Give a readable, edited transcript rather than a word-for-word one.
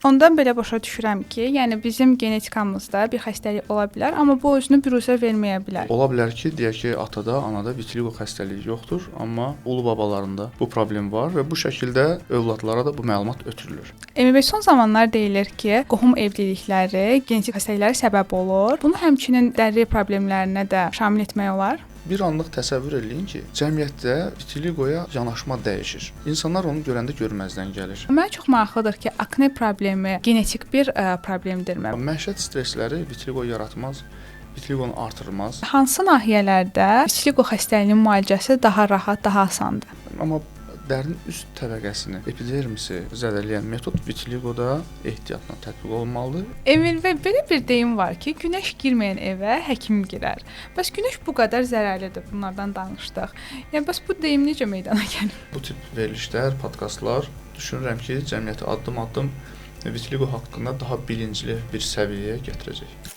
Ondan belə başa düşürəm ki, yəni bizim genetikamızda bir xəstəlik ola bilər, amma bu özünü büruzə verməyə bilər. Ola bilər ki, deyək ki, atada, anada vitiligo xəstəliyi yoxdur, amma ulu babalarında bu problem var və bu şəkildə övladlara da bu məlumat ötürülür. Emil bəy, son zamanlar deyilir ki, qohum evlilikləri genetik xəstəliklərə səbəb olur. Bunu həmçinin dəri problemlərinə də şamil etmək olar. Bir anlıq təsəvvür eləyin ki, cəmiyyətdə vitiligoya yanaşma dəyişir. İnsanlar onu görəndə görməzdən gəlir. Mənə çox maraqlıdır ki, akne problemi genetik bir problemdirmi? Məişət stressləri vitiligo yaratmaz, vitiligonu artırmaz. Hansı nahiyələrdə vitiligo xəstəliyinin müalicəsi daha rahat, daha asandır? Amma dərinin üst təbəqəsini, epidermisi zədələyən metod vitiligoda ehtiyatla tətbiq olunmalıdır. Emil bəy, belə bir deyim var ki, günəş girməyən evə həkim girər. Bəs günəş bu qədər zərərlidir, bunlardan danışdıq. Yəni bəs bu deyim necə meydana gəlir? Bu tip verilişlər, podkastlar düşünürəm ki, cəmiyyəti addım-addım vitiligo haqqında daha bilincli bir səviyyəyə gətirəcək.